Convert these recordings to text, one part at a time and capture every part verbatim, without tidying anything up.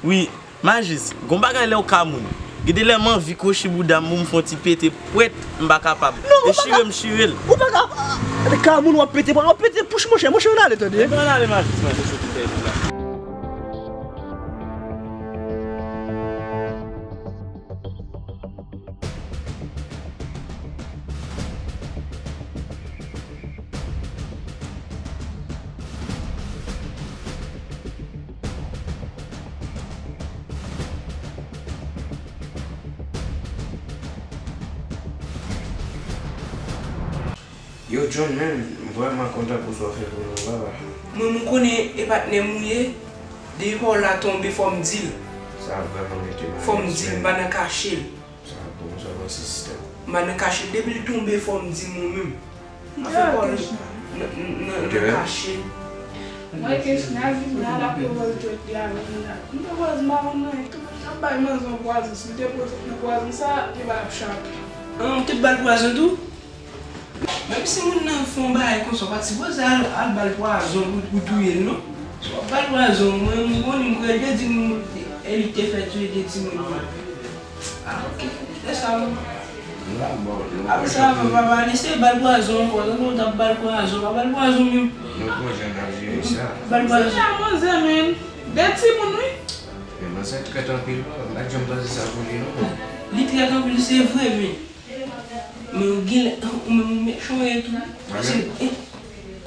Wi, Majis, gon bagay lè w ka moun. Gen de lè m anvi kwochi bouda m pou m fè yon ti pete pwèt, m pa kapab. Non, e chire m chire l. Ou pa ka. Ka moun w ap pete, w ap pete pouch monchè, monchè, ann ale tande. Ann ale Majis, Majis, se ti tèt la. Yo, John, man, m vrèman kontan pou sa w fè pou nou, papa. Mwen, m konnen e patnè m ou ye, depi pa w la tonbe, fò m di l. Sa vrèman mete m alèz. Fò m di l, m pa nan kache l. Sa bon, sa bon, sista. M pa nan kache l, depi l tonbe, fò m di l mwen menm. Afè pa w nan, nan, nan, nan kache l. Mwen, Kechna vin la, l ap pran vòl tèt li avè m la. M te pwazon, m pa konn anyen tou, m ap bay manzè yon pwazon. Si l te pran tèt nan pwazon sa, te ba l ap chape. An, ou te ba l pwazon tou? Menm si moun nan fè yon bagay konsa, ou pa t sipoze al, al ba l pwazon pou, pou touye l, non. Si w ap ba l pwazon, mwen, m konnen, m kwè de di moun, e li te fè touye de timoun yo. Ah, ok. Lè sa, m. Apre sa, pa, pa, pa lese ba l pwazon ankò. Tande w t ap ba l pwazon, pa ba l pwazon menm. Nou konn jan n ap jere sa. Ba l pwazon. Sa manzè, men. De timoun, wi. Men manzè trèt anpil, non. M pa t janm panse sa pou li, non. Li trèt anpil, se vre, men. Men ou genlè, ou menm ou mechan tou. Mwen menm?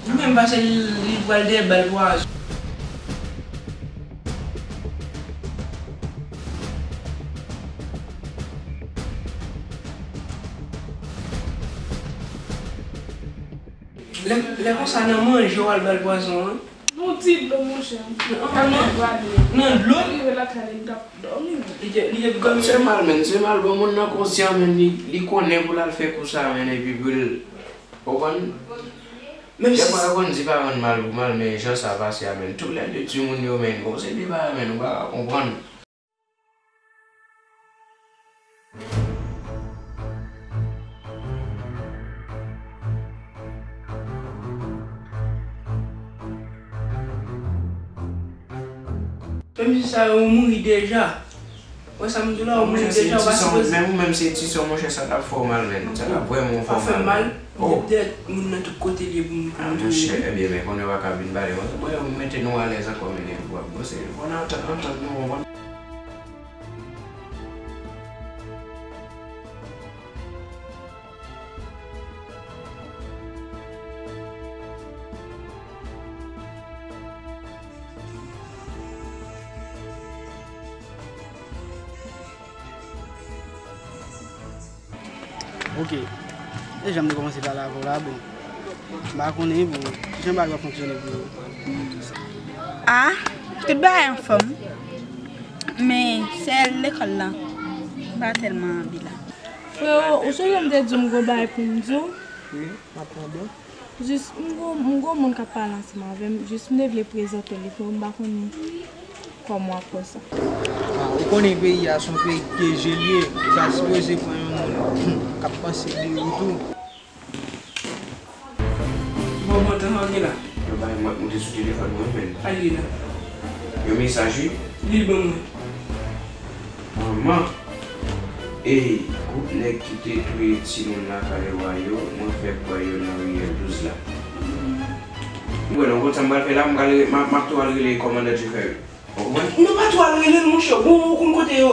Ou menm pase li pral dèyè ba l pwazon. Lè, lè konsa nan manje w al ba l pwazon an. Non, ti dlo, monchè. Nan, nan, nan dlo? Rive lakay li, m t ap dòmi, men. Li te, li te dòmi. Se mal, men, se mal. Bon, moun nan konsyan, men, li, li konnen pou l al fè kou sa, men, epi pou l, ou konprann? Menm si. Dèfwa, yo konn di pa rann mal pou mal, men jan sa pase a, men, toulède timoun yo, men, bon, se de bagay, men, ou pa ka konprann. Menm si sa yo mouri deja. Wè sa m di w la, ou mouri deja, ou pa sipoze. Men ou menm se ti sè w, monchè, sa t ap fè w mal, men. Sa t ap vrèman fè w mal. Pa fè m mal. Oh. Dèyè moun nan tout kote l ye pou m, pou m touye li. Ah, monchè, ebyen, men konnen w pa ka vin pale konsa. Bon, yo mete nou alèz ankò, men, epi w ap, bon, se, bon, antant, antant nou, bon. Ok. E jan m te kòmanse pale avè w la, bon. M pa konnen, bon, kijan bagay yo ap fonksyone pou ou? Ah, tout bagay anfòm. Men, sèl lekòl la, m pa tèlman anvi la. Frewo, ou sonje m te di w m gon bagay pou m di w? Wi, m ap tande w. Jis, m gon, m gon moun k ap pale ansanm avè m. Jis, m te vle prezante li pou ou, m pa konn kòman w ap wè sa. Ah, ou konnen peyi a se yon peyi ki pyeje l ye. Ou pa sipoze pran yon moun k ap panse de ou tou. Bon, bon, tan sa w gen la? Yon bagay m ap moute sou telefòn mwen, men. Al li la. Yon mesaj, wi. Li l ban mwen. Manman! Ey, gwoup nèg ki te touye timoun lakay ou a yo, mwen fèk wè yo nan riyèl douz la. Ou wè non, konn sa m pral fè la, m pral re-, m ap, m ap tou al rele kòmandan Jefè yo. Ou konprann? Non, pa tou al rele l, monchè. Bon, ou konn kote yo,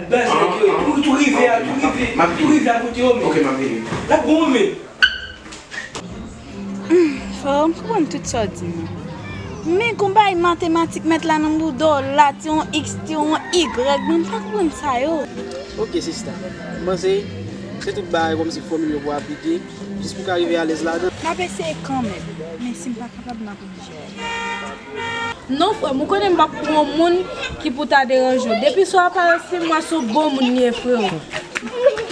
baz nèg yo ye. Tou, tou rive a, tou rive, tou rive a kote yo, men. Ok, m ap vini. L ap bon, men. Hmm, frè, m konprann tout sa w di m nan. Men gon bagay matematik mèt la nan bouda w la, ti yon x, ti yon y, men m pa konprann sa yo. Ok, sista. M panse se tout bagay kòmsi fòmil yo pou aplike, jis pou w ka rive alèz ladan. M ap eseye kanmenm, men si m pa kapab, m ap oblije. Non, frè m, ou konnen m p ap pran yon moun ki pou ta deranje w. Depi sou aparans li, m wè se yon bon moun li ye, frè m.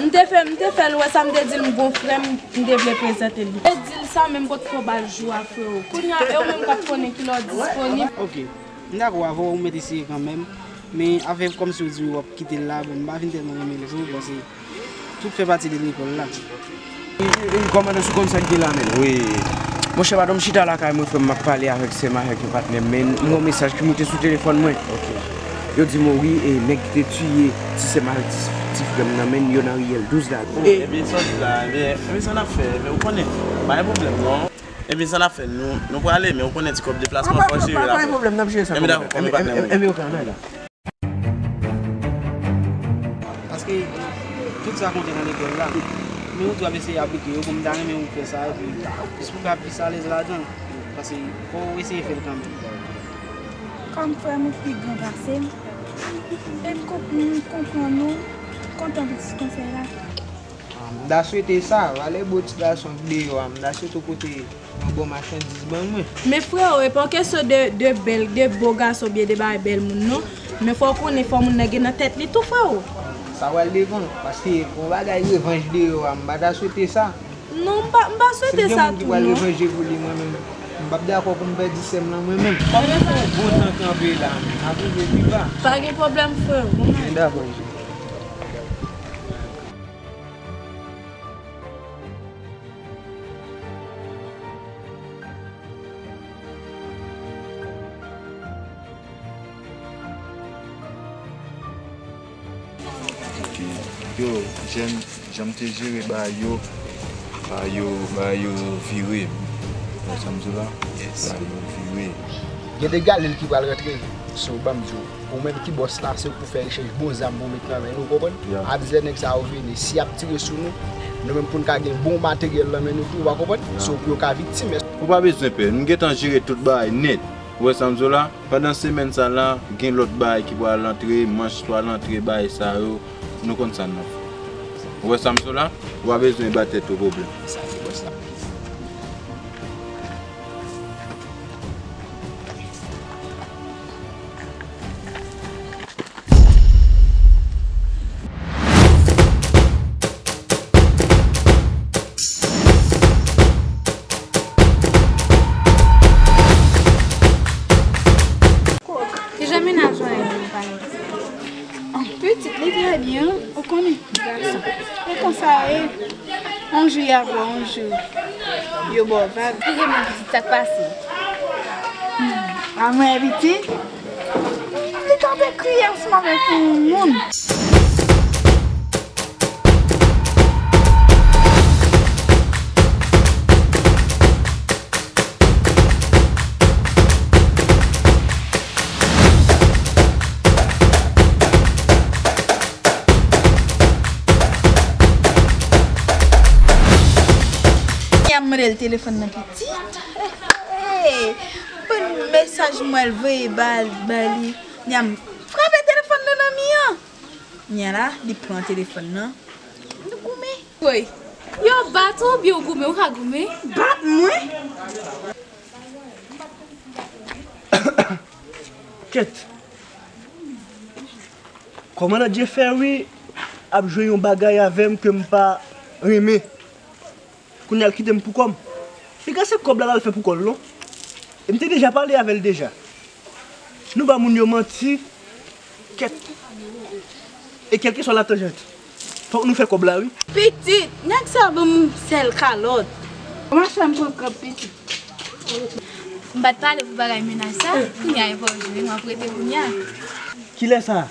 M te fè, m te fè l wè sa, m te di l m gon frè m, m te vle prezante l. M te di l sa, men m potko ba l jou a, frè m. Kounye a, e ou menm k ap konnen kilè w disponib. Ok, m dakò avè w, ou mèt eseye kanmenm. Men afè kòmsi w di w ap kite l la, bon, m pa vin tèlman renmen l vre, paske tout fè pati de lekòl la. E, e, e, kòmandan, si w konn sa k gen la, men. Wi. Monchè, pandan m chita lakay mwen, frè m, m ap pale avèk sè m, avèk yon patnè m, men m gen yon mesaj ki moute sou telefòn mwen. Ok. Yo di Mori e nèg ki te tiye ti sè m avèk ti, ti frè m nan men n yo nan riyèl douz la. E, ebyen, sa w di la, ebyen, ebyen, sa n ap fè, ebyen, ou konnen, pa gen pwoblèm, non. Ebyen, sa n ap fè, nou, nou prale, men ou konnen ti kòb deplasman, fò jere l apre. Pa gen pwoblèm, n ap jere sa. Ebyen, dakò, kòm patnè mwen. Ebyen, oke, ann ale. Paske tout sa konte nan lekòl la. Men ou di w ap eseye aplike yo, bon, m ta renmen ou fè sa, epi jis pou w ka plis alèz ladan l. Paske fò w eseye fè l kanmenm. Kòm frè m ou pi gran pase m, e m konp-, m konprann ou, m kontan pou ti konsèy la. Ah, m ta swete sa, valè bo ti gason k deyò a, m ta swete w pote yon bon machandiz ban mwen. Men freo, e pa yon kesyon de, de bèl, de bo gason oubyen de bagay bèl moun non. Men fò w konnen fò moun nan gen nan tèt li tou freo. Sa pral depann, paske pou yon bagay revanj deyò a, m pa ta swete sa. Non, m pa, m pa swete sa tou non. Si m gen moun ki pral revanje pou li, mwen menm, m p ap dakò pou m pèdi sè m nan mwen menm. Kòm nou fè yon bon tan kanpe la, n ap rive pi ba. Pa gen pwoblèm, freo. Bon bagay. Dakò, mesye. Ok. Yo, jèn, jan m te jere bagay yo, bagay yo, bagay yo vire. Ou wè sa m di w la? Yes. Bagay yo vire. Gen de galil ki pral rantre. So, ban m di w, ou menm ki bòs la, se ou pou fè rechèch bon zam pou w met nan men nou, ou konprann? Yeah. A dizè nèg sa yo vini, si y ap tire sou nou, nou menm pou n ka gen bon materyèl nan men nou tou, ou pa konprann? Yeah. So, pou yo ka viktim. Ou pa bezwen pè, nou gentan jere tout bagay nèt. Ou wè sa m di w la? Pandan semèn sa la, gen lòt bagay ki pral antre, manch pral antre, bagay sa yo, nou konn sa n ap fè. Ou wè sa m di w la? Ou pa bezwen ba tèt ou pwoblèm. Sa se bòs la. Kijan mennaj ou an ye, pa egzanp? Pitit, li trè byen, ou konnen, gason. E konsa ye, yon jou y ap wè, yon jou yo ba w vag. Ki gen menm pitit, sa k pase? Hmm, a mwen pitit? Li kanpe kriye ansanm avèk yon moun. Kounya m mande l telefòn nan pitit. Hey, hey. Bon, mesaj mwen l voye ba, ba li. Kounya m frape telefòn nan nan mi an. Kounya la, li pran telefòn nan. Nou goumen. Woy, yo bat ou oubyen w goumen? Ou ka goumen? Bat mwen? Kèt. Kòmandan Jeffery ap jwe yon bagay avè m ke m pa renmen. Kounya l kite m pou kò m. Piga se kòb la l al fè pou kò l non. E m te deja pale avè l deja. Nou ba moun yo manti. Kèt. E kèlkeswa latanjant, fòk nou fè kòb la wi. Pitit, nèg sa ban m sèl kalòt. Kòman sa m pran kòb pitit? M pa t pale pou bagay mennaj sa, kounya e pa w jwe, m ap rete kounya. Kilè sa?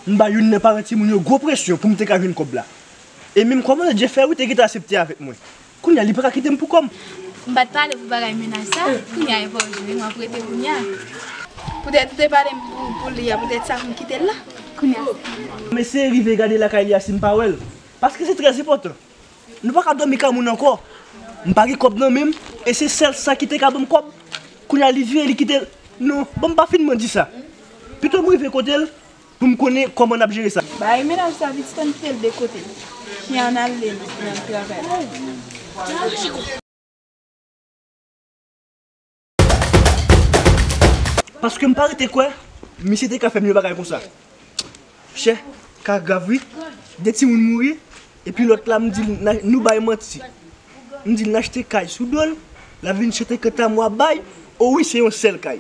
M ba youn nan paran timoun yo gwo presyon pou m te ka jwenn kòb la. E menm kòmandan Jeffery te gentan asepte avèk mwen. Kounya li pa ka kite m pou kò m. M pa t pale pou bagay mennaj sa, kounya e pa w jwe, m ap rete kounya. Poutèt ou te pale m pou, pou li a, poutèt sa pou m kite l la. Kounya. M eseye rive gade lakay li a si m pa wè l. Paske se trè enpòtan. Nou pa ka dòmi kay moun ankò. M pa gen kòb nan men m, e se sèl sa ki te ka ban m kòb. Kounya li vire, li kite l. Non, bon, m pa fin mandi sa. Pito m rive kote l, pou m konnen kòman n ap jere sa. Bay mennaj sa pitit an kite l de kote. Kounya n ale nan travay. Paske m pa rete kwè misye te ka fè m yon bagay konsa. Chè, ka grav wi. De timoun mouri, epi lòt la m di l, n a, nou bay manti. M di l n achte kay sou do l, l ap vin chante kanta mwa bay, o wi se yon sèl kay.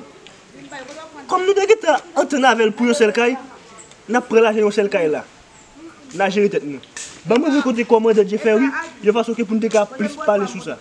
Kòm nou te gentan antann avè l pou yon sèl kay, n ap pran lajan yon sèl kay la. N a jere tèt nou. Ban m rive kote kòmandan Jeffery, yon fason ke pou n te ka plis pale sou sa.